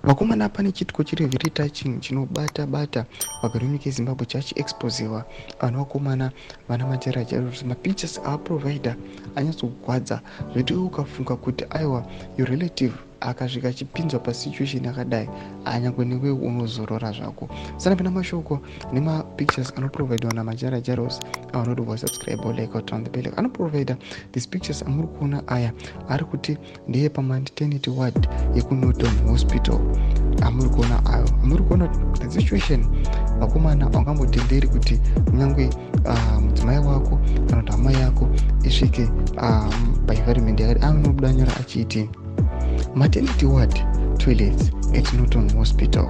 Vakomana, pane chiitiko chiri very touching chinobata bata vagari venyika yeZimbabwe, chachiexposiwa vanhu vakomana vana Majaira Jairos. Mapictures aaprovida anyatsogwadza zvekuti ukafunga kuti aiwa, your relative akasvika achipinzwa pasituation yakadai, anyangwe newe unozorora zvako. Sanapinda mashoko nemapictures anoprovidwa naMajaira Jairos, avanoti wasubscribe, like, turn the bell. Anoprovida these pictures amuri kuona aya, ari kuti ndeye pamaternity ward yekuNorton Hospital amuri kuona ayo. Amuri kuona the situation, vakomana, wangambotenderi kuti kunyange mudzimai wako kana kuti hama yako isvike paenvironment yakati. Anobuda nyora achiti, "Maternity ward toilets at Norton Hospital.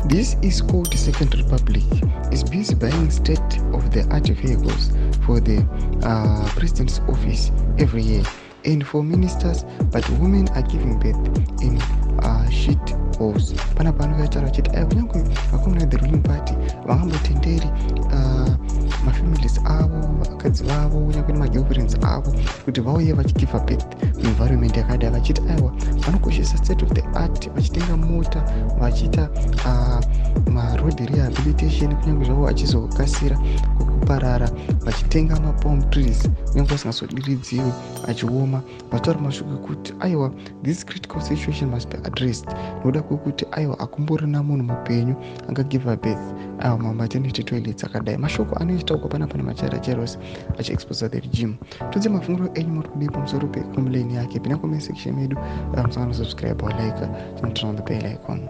This is called Second Republic is busy buying state of the art vehicles for the president's office every year and for ministers, but women are giving birth in shit holes." Panapa anokataura achiti aiwa, kunyange vakomana, the ruling party, vangambotenderi mafamilies avo, vakadzi vavo, kunyange nemagirlfriends avo kuti vauye vachigive birth muenvironment yakadai, vachiti aiwa, vanokoshesa state of the art, vachitenga mota, vachiita maroad rehabilitation kunyange zvavo achizokasira kuparara, vachitenga mapalm trees kunyange vasingazodiridziwi achioma, vataura mashoko ekuti aiwa, this critical situation must be addressed nokuda kwekuti aiwa, hakumborina munhu mupenyu angagive birth aiwa mamaternity toilets akadai. Mashoko anoitaurwa panapa nemachaira Jairos achiexposa the regime. Tudze mafungiro enyu, muri kudii pamusoro pecomplain yake? Pinda comment section medu, musangano, subscribe, like, turn on the bell icon.